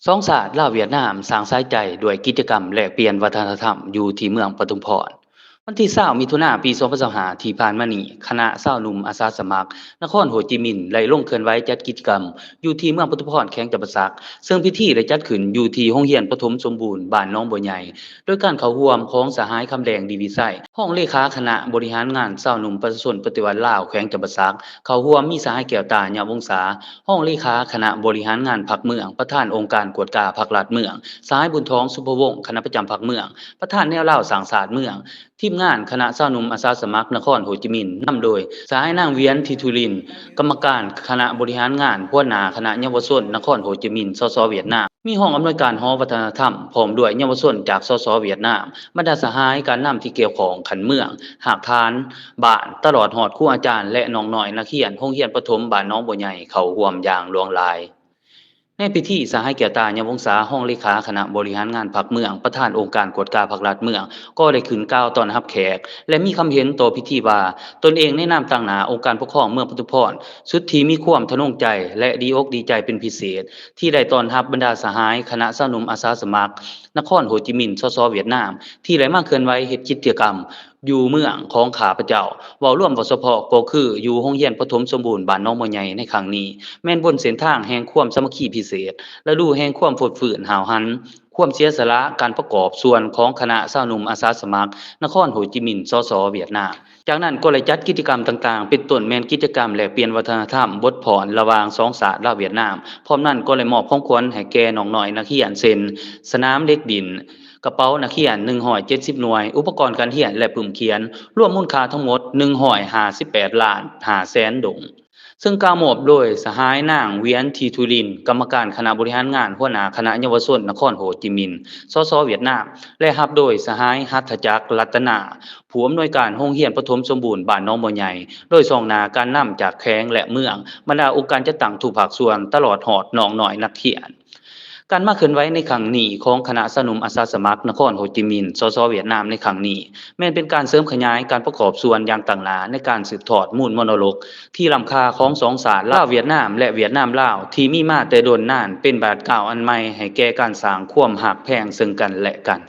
ສອງຊາດລາວຫວຽດນາມ ສ້າງສາຍໃຈດ້ວຍກິດຈະກຳແລກປ່ຽນວັດທະນະທຳ ຢູ່ທີ່ເມືອງປະທຸມພອນ. ວັນທີຊາວ ມິຖຸນາ ປີສອງພັນຊາວຫ້າ ທີ່ຜ່ານມານີ້, ຄະນະຊາວໜຸ່ມອາສາສະໝັກນະຄອນໂຮຈິມິນ ໄດ້ລົງເຄື່ອນໄຫວຈັດກິດຈະກຳຢູ່ທີ່ເມືອງປະທຸມພອນ ແຂວງຈຳປາສັກ, ເຊິ່ງພິທີໄດ້ຈັດຂຶ້ນຢູ່ທີ່ໂຮງຮຽນປະຖົມສົມບູນ ບ້ານໜອງບົວໃຫຍ່ ໂດຍການເຂົ້າຮ່ວມຂອງສະຫາຍ ຄຳແດງ ດີວິໄຊ ຮອງເລຂາຄະນະບໍລິຫານງານຊາວໜຸ່ມປະຊາຊົນປະຕິວັດລາວ ແຂວງຈຳປາສັກ, ເຂົ້າຮ່ວມມີສະຫາຍ ແກ້ວຕາ ຍະວົງສາ ຮອງເລຂາຄະນະບໍລິຫານງານພັກເມືອງ, ປະທານອົງການກວດກາພັກລັດເມືອງ, ສະຫາຍ ບຸນທອງ ສຸພະວົງ ຄະນະປະຈຳພັກເມືອງ, ປະທານແນວລາວສ້າງຊາດເມືອງ, ທີມງານຄະນະຊາວໜຸ່ມອາສາສະໝັກນະຄອນໂຮຈິມິນ ນຳໂດຍສະຫາຍ ນາງ ຫວຽນ ທີທູລິນ ກຳມະການຄະນະບໍລິຫານງານ, ຫົວໜ້າຄະນະເຍົາວະຊົນນະຄອນໂຮຈິມິນ ສສ ຫວຽດນາມ, ມີຮອງອຳນວຍການຫໍວັດທະນະທຳ ພ້ອມດ້ວຍເຍົາວະຊົນຈາກ ສສ ຫວຽດນາມ, ບັນດາສະຫາຍການນຳທີ່ກ່ຽວຂ້ອງຂັ້ນເມືອງ, ຮາກຖານບ້ານ, ຕະຫຼອດຮອດຄູອາຈານ ແລະ ນ້ອງນ້ອຍນັກຮຽນໂຮງຮຽນປະຖົມບ້ານໜອງບົວໃຫຍ່ ເຂົ້າຮ່ວມຢ່າງຫຼວງຫຼາຍ. ໃນພິທີ, ສະຫາຍ ແກ້ວຕາ ຍະວົງສາ ຮອງເລຂາຄະນະບໍລິຫານງານພັກເມືອງ, ປະທານອົງການກວດກາພັກລັດເມືອງ ກໍໄດ້ຂຶ້ນກ່າວຕ້ອນຮັບແຂກ ແລະ ມີຄຳເຫັນຕໍ່ພິທີວ່າ, ຕົນເອງໃນນາມຕາງໜ້າອົງການປົກຄອງເມືອງປະທຸມພອນ ສຸດທີ່ມີຄວາມທະນົງໃຈ ແລະ ດີອົກດີໃຈເປັນພິເສດ ທີ່ໄດ້ຕ້ອນຮັບບັນດາສະຫາຍຄະນະຊາວໜຸ່ມອາສາສະໝັກນະຄອນໂຮຈິມິນ ສສ ຫວຽດນາມ ທີ່ໄດ້ມາເຄື່ອນໄຫວເຮັດກິດຈະກຳ ຢູ່ເມືອງຂອງຂ້າພະເຈົ້າ, ເວົ້າລວມເວົ້າສະເພາະກໍຄືຢູ່ໂຮງຮຽນປະຖົມສົມບູນບ້ານໜອງບົວໃຫຍ່ໃນຄັ້ງນີ້ ແມ່ນບົນເສັ້ນທາງແຫ່ງຄວາມສາມັກຄີພິເສດ, ລະດູແຫ່ງຄວາມຟົດຟື້ນຫ້າວຫັນ, ຄວາມເສຍສະຫຼະ, ການປະກອບສ່ວນຂອງຄະນະຊາວໜຸ່ມອາສາສະໝັກນະຄອນໂຮຈິມິນ ສສ ຫວຽດນາມ. ຈາກນັ້ນກໍໄດ້ຈັດກິດຈະກຳຕ່າງໆ ເປັນຕົ້ນແມ່ນກິດຈະກຳແລກປ່ຽນວັດທະນະທຳ, ບົດພ້ອນລະຫວ່າງສອງຊາດລາວຫວຽດນາມ, ພ້ອມນັ້ນກໍໄດ້ມອບຂອງຂວັນໃຫ້ແກ່ນ້ອງນ້ອຍນັກຮຽນ ເຊັ່ນ ສະໜາມເດັກຫຼິ້ນ, ກະເປົານັກຮຽນ ໜຶ່ງຮ້ອຍເຈັດສິບໜ່ວຍ, ອຸປະກອນການຮຽນ ແລະ ປຶ້ມຂຽນ, ລວມມູນຄ່າທັງໝົດ ໜຶ່ງຮ້ອຍຫ້າສິບແປດລ້ານຫ້າແສນດົງ. ເຊິ່ງກ່າວມອບໂດຍສະຫາຍ ນາງ ຫວຽນ ທີທຸລິນ ກຳມະການຄະນະບໍລິຫານງານ, ຫົວໜ້າຄະນະເຍົາວະຊົນນະຄອນໂຮຈິມິນ ສສ ຫວຽດນາມ ແລະ ຮັບໂດຍສະຫາຍ ຫັດຖະຈັກ ລັດຕະນາ ຜູ້ອຳນວຍການໂຮງຮຽນປະຖົມສົມບູນບ້ານໜອງບົວໃຫຍ່ ໂດຍຊ່ອງໜ້າການນຳຈາກແຂວງ ແລະ ເມືອງ, ບັນດາອົງການຈັດຕັ້ງທຸກພາກສ່ວນ, ຕະຫຼອດຮອດນ້ອງນ້ອຍນັກຮຽນ. ການມາເຄື່ອນໄຫວໃນຄັ້ງນີ້ຂອງຄະນະຊາວໜຸ່ມອາສາສະໝັກນະຄອນໂຮຈິມິນ ສສ ຫວຽດນາມ ໃນຄັ້ງນີ້ ແມ່ນເປັນການເສີມຂະຫຍາຍການປະກອບສ່ວນຢ່າງຕັ້ງໜ້າໃນການສືບທອດມູນມໍລະດົກທີ່ລ້ຳຄ່າຂອງສອງຊາດ ລາວຫວຽດນາມ ແລະ ຫວຽດນາມລາວ ທີ່ມີມາແຕ່ດົນນານ ເປັນບາດກ້າວອັນໃໝ່ໃຫ້ແກ່ການສ້າງຄວາມຮັກແພງເຊິ່ງກັນ ແລະ ກັນ.